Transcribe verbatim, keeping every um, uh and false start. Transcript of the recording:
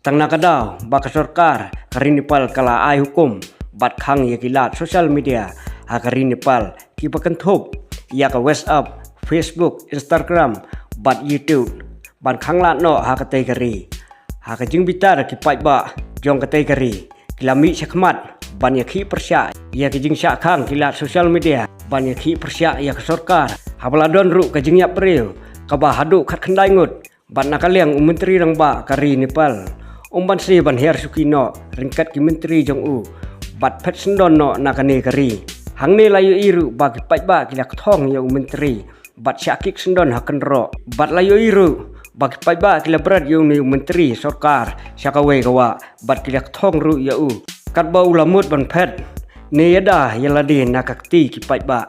Tang na ka daw ba ka sorkar ka ri Nepal ka la ai hukum bad khang ïa ki lad social media ha ka ri Nepal kiba kynthup ïa ka WhatsApp, Facebook, Instagram bad YouTube ban khang lad noh ha katei ka ri. Ha ka jingbitar ki paidbah jong katei ka ri ki la mih shakhmat ban ïakhih pyrshah ïa ka jingshah khang ki lad social media ban ïakhih pyrshah ïa ka sorkar haba la don ruh ka jingïap briew kaba haduh khatkhyndai ngut. Bad na ka liang u Myntri Rangbah ka ri Nepal, um banse ban hiar shuki noh ryngkat ki myntri jong u bad phet syndon noh na kane ka ri. Hangne la ïohi ruh ba ki paidbah ki la kthong ïa u myntri bad shah kik syndon ha kynroh. Bad la ïohi ruh ba ki paidbah ki la bret ïa une u myntri sorkar sha kawei ka wah bad ki la kthong ruh ïa u katba u la mut ban phet ne ïada ïa lade na ka kti ki paidbah.